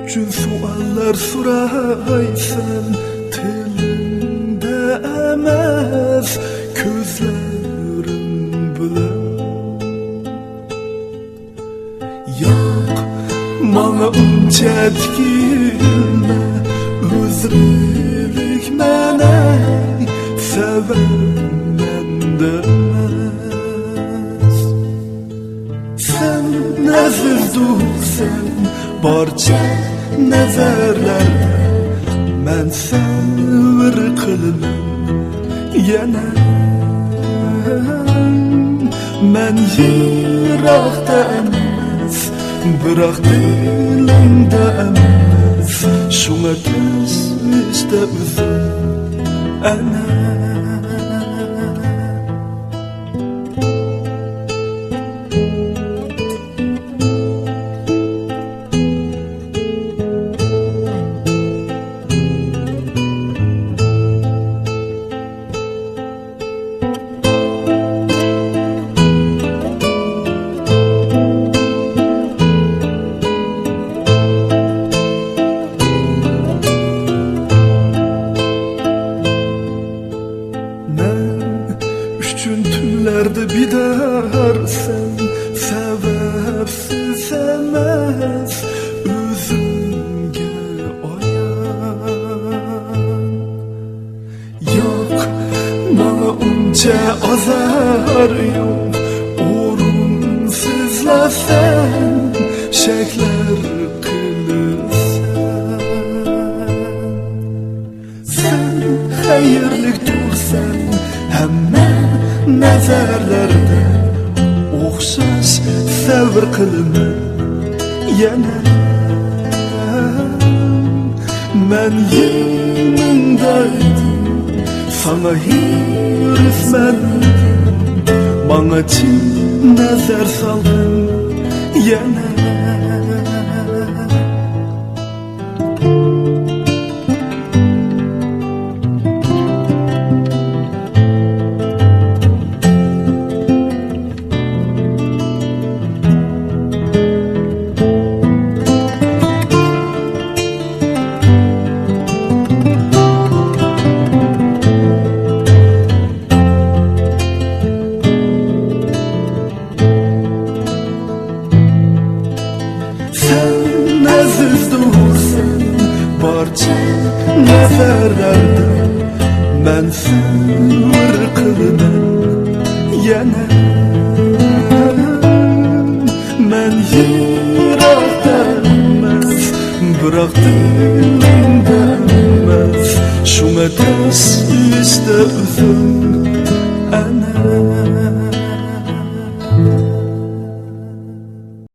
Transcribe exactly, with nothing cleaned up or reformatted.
ئۈچۈن سوئاللار سورايسەن، تىلىڭدە ئەمەس، كۆزلىرىڭ بىلەن. ياق، ماڭا ئۇنچە تىكىلمە، ئۆزرىلىك مەن، ئەي، سەۋەب مەندە ئەمەس. سەن ئەزىز دوستسەن، بارچە نەزەرلەر، مەن سەۋر قىلىمەن يەنە. مەن يىراقتا ئەمەس، بىراق دىلىڭدا ئەمەس، شۇڭا تەشۋىشتە ئۆزۈم ئەنە. مەن ئۈچۈن تۈنلەردە بىدارسەن، سەۋەبسىز ئەمەس، ئۆزۈڭگە ئايان. ياق، ماڭا ئۇنچە ئازار يوق، ئورۇنسىزلا سەن شەكلەر قىلىسەن. سەن خەيرلىك تۇرسەن ھەممە نەزەرلەردە، ئوخشاش سەۋر قىلىمەن يەنە. مەن يېنىڭدا ئىدىم، ساڭا ھېرىسمەن، ماڭا چىن نەزەر سالغىن يەنە. سەن ئەزىز دوستسەن، بارچە نەزەرلەردە مەن سەۋر قىلىمەن يەنە. مەن يىراقتا ئەمەس، بىراق دىلىڭدا ئەمەس، شۇڭا تەشۋىشتە ئۆزۈڭ ئەنە.